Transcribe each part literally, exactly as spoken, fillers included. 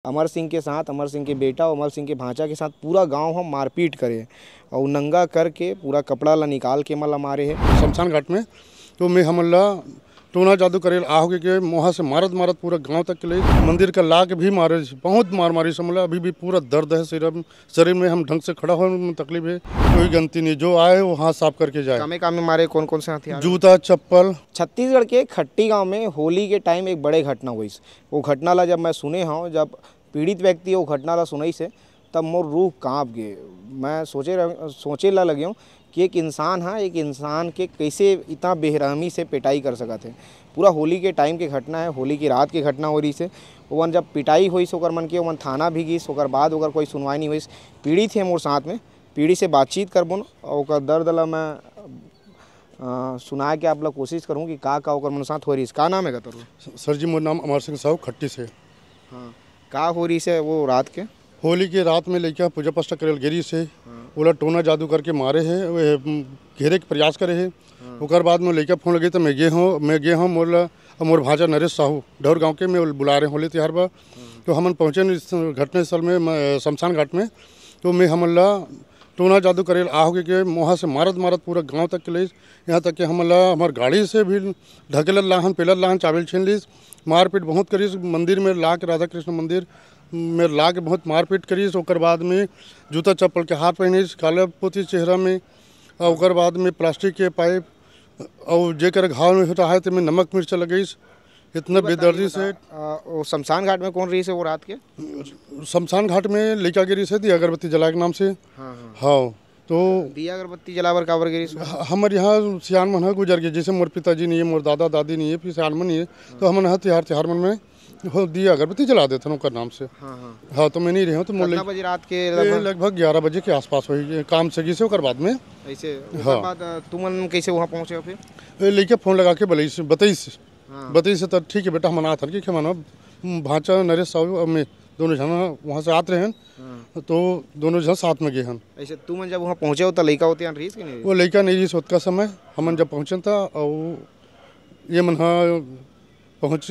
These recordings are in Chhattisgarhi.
अमर सिंह के साथ, अमर सिंह के बेटा अउ अमर सिंह के भांचा के साथ पूरा गांव ह मारपीट करे अउ नंगा करके पूरा कपड़ा ला निकाल के एमन ला मारे हे। शमशान घाट में तो मैं हमन ला टोना जादू करे आहोगे के वहाँ से मारत मारत पूरा गांव तक के ले मंदिर का लाके भी मारे, बहुत मार मारी हमन ला। अभी भी पूरा दर्द है शरीर में, शरीर में हम ढंग से खड़ा होए में तकलीफ है। कोई गलती नहीं, जो आए वो हाथ साफ करके जाए। कामे कामे मारे, कौन कौन से हथियार? जूता, चप्पल। छत्तीसगढ़ के खट्टी गांव में होली के टाइम एक बड़े घटना होइस। वो घटना ला जब मैं सुने हव, जब पीड़ित व्यक्ति वो घटना ला सुनइस हे, तब मोर रूह कांप गे। मैं सोचे रह, सोचे ला लगे हूँ कि एक इंसान ह एक इंसान के कैसे इतना बेरहमी से पिटाई कर सकत हे। पूरा होली के टाइम के घटना है, होली की रात के घटना हो रहिस हे। ओमन जब पिटाई होइस ओकर मन के, ओमन थाना भी गिस, ओकर बाद ओकर कोई सुनवाई नहीं होइस। पीड़ित हे मोर साथ में, पीड़ित से बातचीत करबो न, अउ ओकर दर्द ला मैं, अ, सुनाए के आप ला कोशिश करूँ कि का का ओकर मन साथ हो रहिस। का नाम है का तोर? सर जी, मोर नाम अमर सिंह साहू, खट्टी से। हाँ, का हो रहिस हे वो रात के? होली के रात में लइका पूजा पाठ करे ल गे रहिस हे, हाँ। ओला टोना जादू करके मारे हे, वो, उम, घेरे के प्रयास करे हे। हाँ। ओकर बाद में लइका फोन लगे तो मैं गे हूँ, मैं गे हूँ, मोर ला, मोर भांचा नरेश साहू, ढौर गांव के, मैं बुला रहे होली तिहार बर। हाँ। तो हमन पहुँचे न इस घटनास्थल में, म-, शमशान घाट में। तो मैं हमन ला टोना जादू करे आहोगे के वहाँ से मारत मारत पूरा गांव तक के ले, यहाँ तक कि हमन ला हमर गाड़ी से भी ढकेलत लाहन, पेलत लाहन, चाबी छीन लीस, मारपीट बहुत करिस। मंदिर में लाके, राधा कृष्ण मंदिर में लाके बहुत मारपीट करिस। ओकर बाद में जूता चप्पल के हार पहिनिस, काला पोती चेहरा में, और ओकर बाद में प्लास्टिक के पाइप, और जेकर घाव में होता है, तेमे नमक मिर्चा लगइस। इतना बताइए, बेदर्दी से। बता, आ, वो शमशान घाट में कौन रहिस हे वो रात के? शमशान घाट में लइका गे रहिस हे दिया अगरबत्ती जलाए के नाम से। हाँ, हाँ। हाँ, तो दिया अगरबत्ती जलाए बर काबर गे रहिस हे? ह-, हमर यहाँ सियान मन ह गुजर गे, जैसे मोर पिताजी नहीं है, मोर दादा दादी नहीं है, फिर सियान मन नहीं है, तो हमन ह तिहार, तिहार मन में हो दिया अगरबत्ती जला देथन ओकर नाम से। हाँ, हाँ। हाँ, तो मैं नहीं रहे हूँ, तो मोर कितना लइक-, बजे रात के ये लगभग? लगभग ग्यारह बजे के आसपास होही, काम से गिस हे ओकर बाद में। ऐसे, ओकर हाँ। बाद, अ, तुमन कैसे वहाँ पहुँचे हो फिर? ए, लइका फोन लगा के बलइस, बतइस। हाँ। बतइस त ठीक है बेटा, हमन आत हन, कि हमन ह, भांचा नरेश साहू अउ मैं दोनों झन वहाँ से आत रहे हन, हाँ। तो दोनों झन साथ में गे हन। ऐसे तुमन जब वहाँ पहुँचे हो, त लइका ओती रहिस कि नहीं? वो लइका नहीं रहिस ओतका समय, हमन जब पहुँचन त, अउ ये मन ह पहुँच,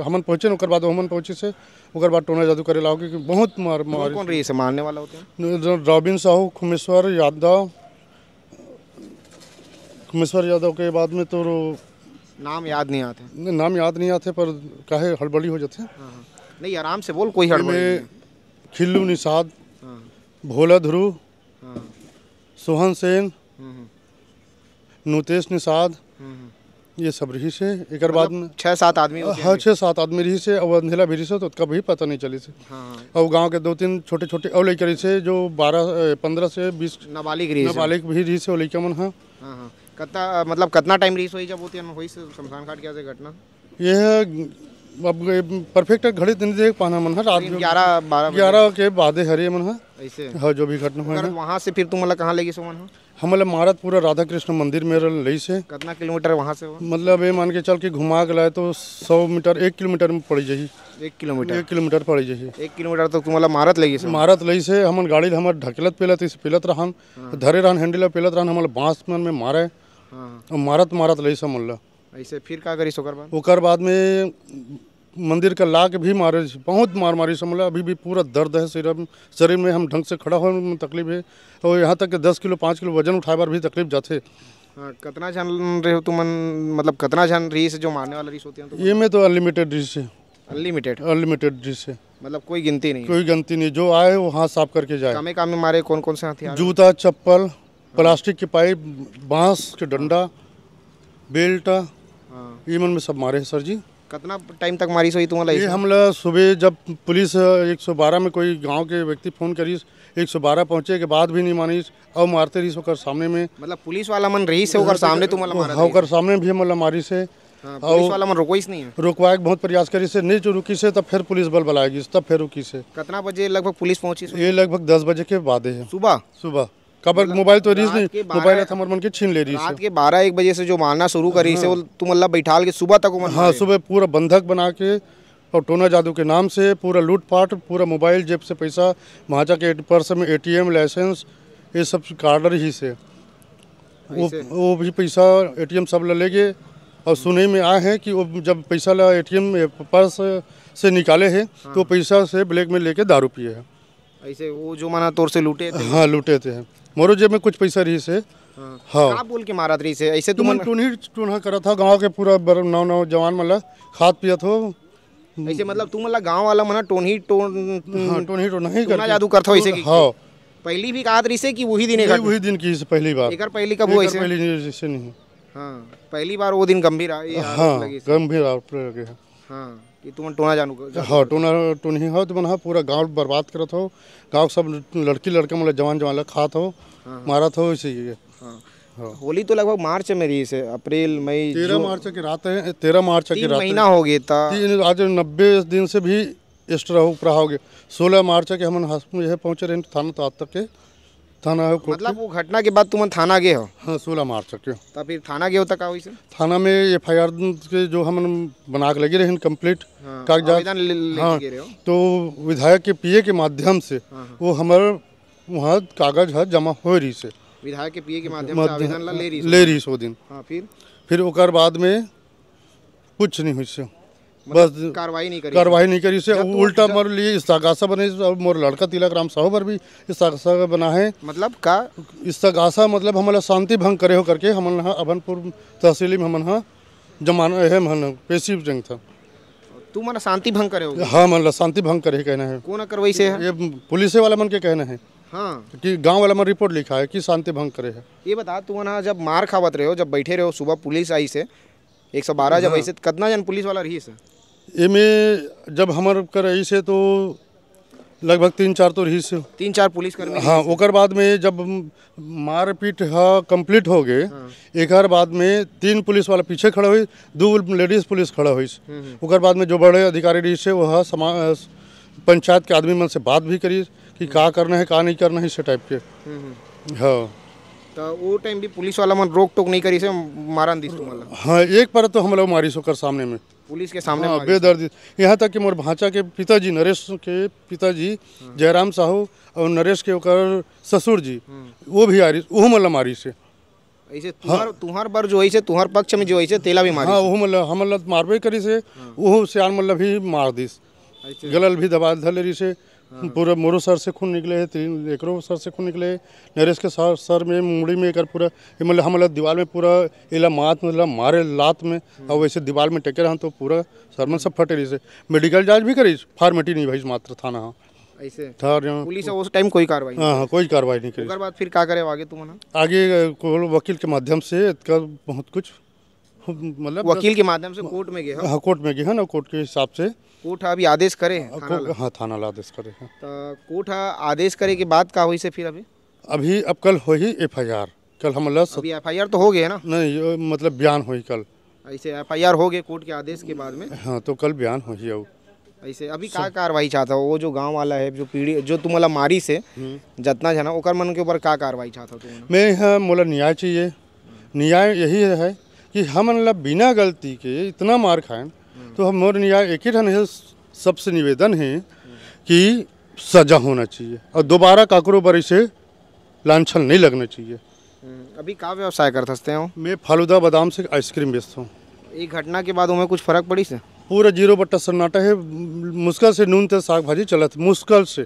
हमन पहुँचन, ओकर बाद हमन पहुँचिस हे, ओकर बाद टोना जादू करे लागे कि बहुत मार, कौन मार। कौन रहिस हे मारने वाला ओती? रॉबिन साहू, खुमेश्वर यादव, खुमेश्वर यादव के बाद में तो नाम याद नहीं आते। न-, नाम याद नहीं आते, पर काहे हड़बड़ी हो जाते। हाँ, हाँ। नहीं, आराम से बोल, कोई हड़बड़ी एमे नहीं है। खिल्लू निषाद, हाँ। भोला ध्रुव, हाँ। सोहन सेन, हम्म, हम्म। नुतेश निषाद, हम्म, हम्म। ये सब रहिस हे। एकर बाद मतलब में छह सात आदमी होते हाँ, होंगे। छह सात आदमी रहिस हे, अउ अंधेला भी रहिस हे, तो ओतका भी पता नहीं चलिस हे। हाँ, हाँ। अउ गांव के दो तीन छोटे-छोटे अउ लइका रहिस हे, जो बारह, ए, पन्द्रह से बीस नाबालिग रहिस हे। नाबालिग भी रहिस हे, वो लइका मन ह। हाँ, हाँ। कतना, मतलब कतना टाइम रहिस होही जब ओती होइस शमशान घाट के ऐसे घटना? ये अब ये परफेक्ट घड़ी तो नहीं देख पाना मन ह, रात करीब जो ग्यारह, बारह बजे। ग्यारह के बादे हरे मन ह। ऐसे? हाँ, जो भी घटना होय ओकर ह। वहाँ से फिर तुमन ला कहाँ ले गिस ओमन ह? हमन ला मारत पूरा राधा कृष्ण मंदिर में लइस हे। कितना किलोमीटर वहाँ से हो? मतलब ये मान के चल के घुमा के लाए तो सौ मीटर, एक किलोमीटर में पड़ी जाही। एक किलोमीटर? एक किलोमीटर पड़ी जाही। एक किलोमीटर तक तुमन ला मारत ले गिस हे? मारत लइस हे, हमन गाड़ी ल हमर ढकेलत पेलत, इसे पेलत रहन, हाँ। धरे रहन, हैंडल ल पेलत रहन, हमन ला बांस मन में मारे, हाँ। अउ मारत मारत लइस हे हमन ला। ऐसे फिर का करिस ओकर बाद? ओकर बाद में मंदिर का लाके भी मारे, बहुत मार मारिस हमन ला। अभी भी पूरा दर्द है शरीर में, शरीर में, हम ढंग से खड़ा होए में तकलीफ है। और यहाँ तक कि दस किलो, पाँच किलो वजन उठाए बर भी तकलीफ जाथे। हाँ, कतना झन रहे हो तुमन, मतलब कतना झन रहिस जो मारने वाला रहिस होते हैं तुमन? ये में तो अनलिमिटेड रहिस हे। अनलिमिटेड? अनलिमिटेड रहिस हे। मतलब कोई गिनती नहीं? कोई गिनती नहीं, जो आए वो हाथ साफ करके जाए। कामे कामे मारे, कौन कौन से हथियार? जूता, चप्पल, प्लास्टिक के पाइप, बांस के डंडा, बेल्ट, हाँ। ये मन में सब मारे हे सर जी। कितना टाइम तक मारिस होही तुमन ला ये ऐसे? हमला सुबह जब पुलिस एक सौ बारह में कोई गांव के व्यक्ति फोन करिस, एक सौ बारह पहुंचे के बाद भी नहीं मानिस, अउ मारते रहिस ओकर सामने में। मतलब पुलिस वाला मन रहिस हे ओकर सामने तुमन ला मारत हाँ, रहिस? ओकर सामने भी हमन ला मारिस हे। हाँ, अउ पुलिस वाला मन रोकोइस नहीं है? रोकवाए के बहुत प्रयास करिस हे, नहीं जो रुकिस हे, तब फिर पुलिस बल बलाए गिस, तब फिर रुकिस हे। कितना बजे लगभग पुलिस पहुंचिस होही? ये लगभग दस बजे के बादे हे। सुबह? सुबह। काबर मतलब मोबाइल तो रहिस रात नहीं, के बारह मोबाइल हमर मन के छीन ले रहिस रात हे। के बारह एक बजे से जो मारना शुरू करिस हे, हाँ। वो तुमन ला बैठाल के सुबह तक ओमन हाँ, मारे? सुबह पूरा बंधक बना के और टोना जादू के नाम से पूरा लूटपाट, पूरा मोबाइल, जेब से पैसा, भांचा के पर्स में एटीएम, लाइसेंस, ये सब कार्ड रहिस हे। वो, ऐसे? वो भी पैसा, एटीएम सब ला ले गए। और सुनने में आए हैं कि वो जब पैसा ला एटीएम, ये पर्स, से निकाले हे, हाँ। तो पैसा से ब्लैक में लेके दारू पिए हे। ऐसे वो जो मन ह तोर से लूटे थे? हाँ, लूटे थे। मोरो जेब में कुछ पैसा रहिस हे। हाँ। हाँ। का बोल के मारत रहिस हे? ऐसे तुमन तुमन टोनही टोनहा करत हो, गाँव के पूरा बर-, नौ नौजवान मन ला खात पियत हो। ऐसे मतलब तुमन ला गाँव वाला मन ह टोनही टोन-, हाँ, टोनही टोनहा ही टोना करके। जादू करत हो ऐसे कि? हाँ। पहली भी कहत रहिस हे कि वही दिन ये एकर? वही दिन की से पहली बार। एकर पहली कब हुआ एकर ऐसे? पहली नहीं, ऐसे नहीं। हाँ, पहली बार वो दिन गंभीर आ-, ये आरोप हाँ, लगिस हे। गंभीर आरोप लगे हे। हाँ, कि तुमन टोना जानू कर, हाँ, टोना टोनही हो, तुमन ह पूरा गाँव बर्बाद करत हो। गाँव के सब लड़की लड़का मन ला, जवान जवान ला खात हो, हाँ, हाँ। मारत हो, इसी के। हाँ। हाँ। होली तो लगभग मार्च में रहिस हे, अप्रैल, मई, तेरह जून। मार्च के रात है, तेरह मार्च के तीन रात महीना है। हो गए ता। तीन, आज नब्बे दिन से भी एक्स्ट्रा ऊपरा हो गए। सोलह मार्च के हमन हस-, यह पहुँचे रहे थाना, तो आज तक के थाना है कोर्ट मतलब के। वो घटना के बाद तुमन थाना गए हो? हाँ, सोलह मार्च के। तो फिर थाना गए हो तो का हुई से? थाना में एफ आई आर के जो हमन बना के लगे रहे complete हाँ, कागजात। आवेदन ले, ले हाँ, के गए रहे हो? तो विधायक के पी ए के माध्यम से हाँ, हाँ। वो हमर वहाँ कागज ह जमा हो रही से। विधायक के पी ए के माध्यम से माध्य-, आवेदन ला ले रही से? ले रही से वो दिन। हाँ, फिर? फिर ओकर बाद में कुछ नहीं हुई से। मतलब बस कार्रवाई नहीं करी से? कार्रवाई नहीं करी से, जब तो उल्टा जब मोर लिए इस्तगासा बने और मोर लड़का तिलक राम साहू पर भी इस्तगासा बना है। मतलब का? इस्तगासा मतलब हमन ला शांति भंग करे हो करके हमन ह अभनपुर तहसील में हमन ह जमाना है, हमन पेशी जंग था। तुमन शांति भंग करे हो? हाँ, हमन ला शांति भंग करे कहना है। कौन करवाई से है? ये पुलिस वाला मन के कहना है हाँ। कि गांव वाला मन रिपोर्ट लिखा है कि शांति भंग करे है। ये बता, तुमन ह जब मार खावत रहे हो, जब बैठे रहे हो, सुबह पुलिस आई से, एक सौ बारह जब हाँ। आई से, तो कितना जन पुलिस वाला रही से? एमे जब हमर कर आई से तो लगभग तीन चार तो रही से। तीन चार पुलिसकर्मी हाँ, रही से? ओकर बाद में जब मारपीट ह कंप्लीट हो गए, हाँ। एकर बाद में तीन पुलिस वाला पीछे खड़ा हुई, दो लेडीज पुलिस खड़ा हुई। हम्म, हम्म। ओकर बाद में जो बड़े अधिकारी रही से, वह समा-, पंचायत के आदमी मन से बात भी करी कि का करना है, का नहीं करना है, इस टाइप के। हम्म, हम्म। हाँ। तो वो टाइम भी पुलिस वाला मन रोक टोक नहीं करी से, मारन दिस तुमन ला? हाँ, एक पर तो हम लोग मारी से ओकर सामने में। पुलिस के सामने हाँ, मारी से? बेदर्दी। यहाँ तक कि मोर भांचा के पिताजी, नरेश के पिताजी, हाँ। जयराम साहू और नरेश के ओकर ससुर जी, हम्म। वो भी आ रही, वो मन ला मारी से। ऐसे हाँ। तुहर, तुहर बर जो ऐसे, तुहर पक्ष में जो ऐसे, तेला भी मारी हाँ, से? वो मन ला, हमन ला मारबे करी से, हाँ। वो सियान मन ला भी मार दिस। ऐसे? गला ल भी दबा धर ले रही से, हाँ। पूरा मोरो सर से खून निकले है, तीन एकरो सर से खून निकले है, नरेश के सर, सर में, मुड़ी में एकर पूरा, ये मतलब हमला दीवार में पूरा एला मात, मतलब मारे लात में, हम्म। और वैसे दीवार में टेके रहन तो पूरा सर मन सब फटे रही से। मेडिकल जांच भी करी, फार्मेटी नहीं भाई मात्र थाना हाँ। ऐसे? थार यहाँ पुलिस उस टाइम कोई कार्रवाई नहीं हाँ, हाँ, करी? कोई कार्रवाई नहीं करी। ओकर बाद फिर का करे आगे तुमन? आगे, अ, को-, वकील के माध्यम से इतका बहुत कुछ, मतलब वकील के माध्यम से कोर्ट में गए हो? हाँ, कोर्ट में गए हैं ना, कोर्ट के हिसाब से। कोर्ट ह अभी आदेश करे है हाँ, थाना को-, ला? हाँ, थाना ला आदेश करे हैं। तो कोर्ट ह आदेश करे के बाद का होई से फिर अभी? अभी अब कल होही एफ आई आर, कल हमला सत- अभी एफ आई आर तो हो गए है ना? नहीं, ये मतलब बयान होही कल। ऐसे एफ आई आर हो गए कोर्ट के आदेश के बाद में? हाँ, तो कल बयान होही। अब ऐसे अभी का कार्रवाई चाहता हो? वो जो गांव वाला है, जो पीढ़ी, जो तुम्हाला मारी से, हम्म। जितना जना, ओकर मन के ऊपर का कार्रवाई चाहता हो तुमन? मैं यहाँ मोला न्याय चाहिए। न्याय यही है कि हमन ला बिना गलती के इतना मार खाएन, हम्म। तो हम मोर न्याय एक ही ठन है, सबसे निवेदन है कि सजा होना चाहिए और दोबारा काकरो बर इसे लांछन नहीं लगना चाहिए। हम्म, अभी का व्यवसाय करत हस तें? मैं फालूदा बादाम से आइसक्रीम बेचता हूँ। ये घटना के बाद ओमे कुछ फर्क पड़ी से? पूरा जीरो बट्टा सन्नाटा है, मुश्किल से नून तेल साग भाजी चलत, मुश्किल से।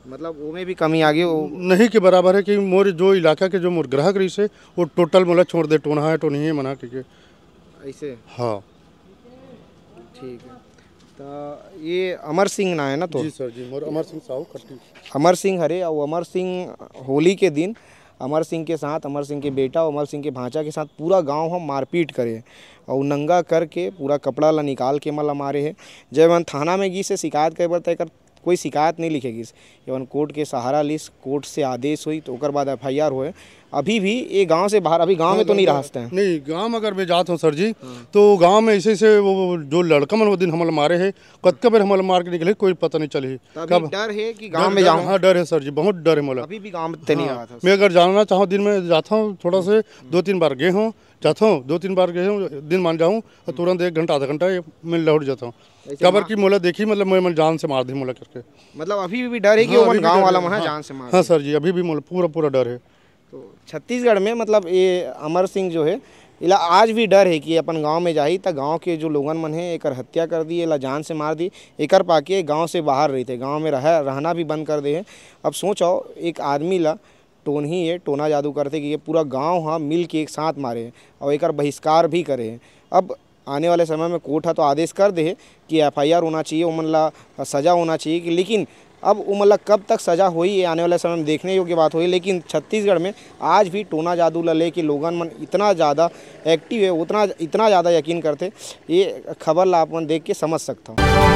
मतलब ओमे भी कमी आ गई वो? नहीं के बराबर है कि मोर जो इलाका के जो मोर ग्राहक रही से, वो टोटल मोला छोड़ दे, टोनहा है, टोनही है, मना के। ऐसे? हाँ। ठीक है। तो ये अमर सिंह ना है ना तो? जी सर, जी, मोर अमर सिंह साहू खट्टी। अमर सिंह हरे, और अमर सिंह होली के दिन अमर सिंह के साथ, अमर सिंह के बेटा, अमर सिंह के भांचा के साथ पूरा गांव हम मारपीट करे और नंगा करके पूरा कपड़ा ला निकाल के मला मारे है। जब हम थाना में गिस से शिकायत करे बर, त एकर कोई शिकायत नहीं लिखे गिस। एवन कोर्ट के सहारा लिस, कोर्ट से आदेश हुई, तो ओकर बाद एफ आई आर हुए। अभी भी ये गांव से बाहर, अभी गांव में तो नहीं रहस तें? नहीं, गांव में अगर मैं जात हूँ सर जी, हाँ। तो गांव में ऐसे, ऐसे वो, वो जो लड़का मन वो दिन हमला मारे है, कतका बेर हमला मार के निकले, कोई पता नहीं चली। तो अभी कब डर है कि गांव डर, में डर, जाऊं? हाँ, डर है सर जी, बहुत डर है मोला। अभी भी गांव में ते नहीं हाँ, रहत हस? मैं अगर जाना चाहूँ, दिन में जाता हूँ, थोड़ा से दो तीन बार गए हूँ, जाता हूँ, दो तीन बार गए हूँ, दिन मान जाऊँ, और तुरंत एक घंटा, आधा घंटा ये मैं लौट जाता हूँ। ऐसे काबर मार- कि मोला देखी, मतलब, मैं, मैं जान से मार दे मोला करके। मतलब, अभी भी डर है कि हाँ, वो मन अभी भी गांव डर वाला है। मन ह हाँ, जान से मार हाँ दे? सर जी, अभी भी मोला पूरा, पूरा डर है। तो छत्तीसगढ़ में, मतलब, ये अमर सिंह जो है, एला आज भी डर हे कि अपन गांव में जाही, त गांव के जो लोगन मन हे, एकर हत्या कर दिही, एला जान से मार दिही। एकर पाके गांव से बाहर रहिथे, गांव में रह-, रहना भी बंद कर दे हे। अब सोचो, एक आदमी ला टोनही ये टोना जादू करथे कि ये पूरा गांव ह मिल के एक साथ मारे हे और एकर बहिष्कार भी करे हे। अब आने वाले समय में कोर्ट ह तो आदेश कर दे हे कि एफ आई आर होना चाहिए, ओमन ला सजा होना चाहिए कि, लेकिन अब ओमन ला कब तक सजा होही, ये आने वाले समय में देखने योग्य बात होही। लेकिन छत्तीसगढ़ में आज भी टोना जादू ला लेके लोगन मन इतना ज़्यादा एक्टिव हे, उतना, इतना ज़्यादा यकीन करथे, ये खबर ला आप मन देख के समझ सकथव।